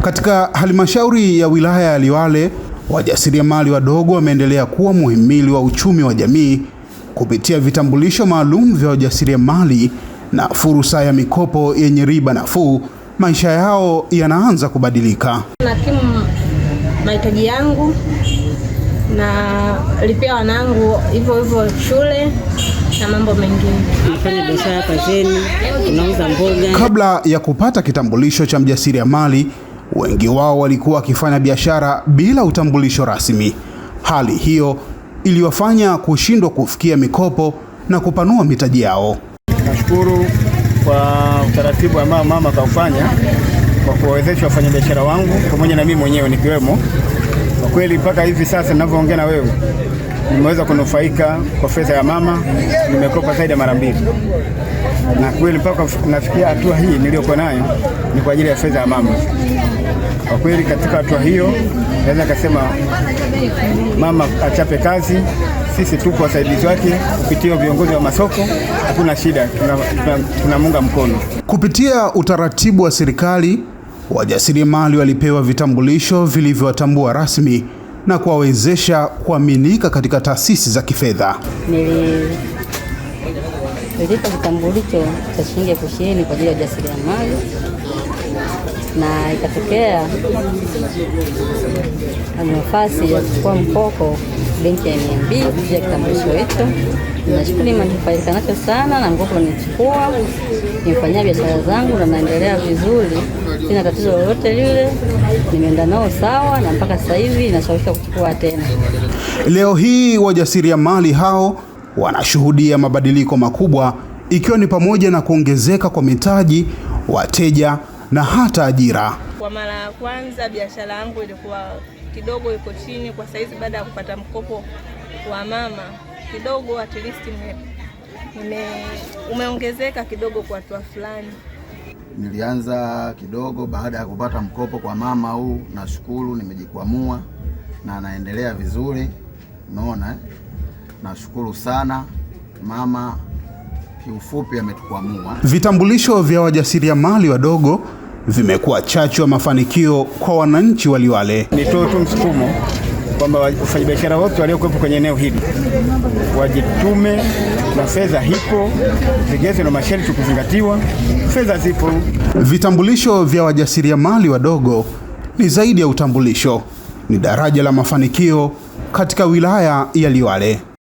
Katika halmashauri ya wilaya ya Liwale, wajasiriamali wadogo wameendelea kuwa muhimili wa uchumi wa jamii kupitia vitambulisho maalum vya wajasiriamali na fursa ya mikopo yenye riba nafuu. Maisha yao yanaanza kubadilika. Nakimu mahitaji yangu na lipia wanangu hivyo hivyo shule na mambo mengine. Nafanya biashara hapa zeni, tunauza mboga. Kabla ya kupata kitambulisho cha mjasiriamali, wengi wao walikuwa wakifanya biashara bila utambulisho rasmi. Hali hiyo iliwafanya kushindwa kufikia mikopo na kupanua mitaji yao. Nashukuru kwa utaratibu ambao mama kaufanya kwa kuwawezesha wafanyabiashara wangu pamoja na mimi mwenyewe nikiwemo. Kwa kweli mpaka hivi sasa ninavyoongea na wewe nimeweza kunufaika kwa fedha ya mama, nimekopa zaidi ya mara mbili, na kweli mpaka nafikia hatua hii niliyokuwa nayo ni kwa ajili ya fedha ya mama. Kwa kweli katika hatua hiyo naweza kasema mama achape kazi, sisi tupo wasaidizi wake kupitia viongozi wa masoko, hakuna shida, tunamunga mkono. Kupitia utaratibu wa serikali, wajasiriamali walipewa vitambulisho vilivyowatambua rasmi na kuwawezesha kuaminika katika taasisi za kifedha. Nililipa kitambulisho cha shilingi 20,000 kwa ajili ya ujasiriamali, na ikatokea nafasi ya kuchukua mkopo benki ya NMB kupitia kitambulisho hicho. Nashukuru nimenufaika nacho sana, na mkopo nilichukua nimefanyia biashara zangu na naendelea vizuri, sina tatizo lolote lile, nimeenda nao sawa, na mpaka sasa hivi nashawishika kuchukua tena. Leo hii wajasiriamali hao wanashuhudia mabadiliko makubwa, ikiwa ni pamoja na kuongezeka kwa mitaji, wateja na hata ajira. Kwa mara ya kwanza biashara yangu ilikuwa kidogo iko chini, kwa saizi baada ya kupata mkopo wa mama kidogo at least umeongezeka kidogo kwa hatua fulani. Nilianza kidogo baada ya kupata mkopo kwa mama huu, nashukuru nimejikwamua na naendelea vizuri, umeona eh? Nashukuru sana mama, kiufupi ametukwamua. Vitambulisho vya wajasiriamali wadogo vimekuwa chachu ya mafanikio kwa wananchi wa Liwale. Nitoe tu msukumo kwamba wafanyabiashara wote waliokuwepo kwenye eneo hili wajitume, na fedha hipo, vigezo na masharti kuzingatiwa, fedha zipo. Vitambulisho vya wajasiriamali wadogo ni zaidi ya utambulisho, ni daraja la mafanikio katika wilaya ya Liwale.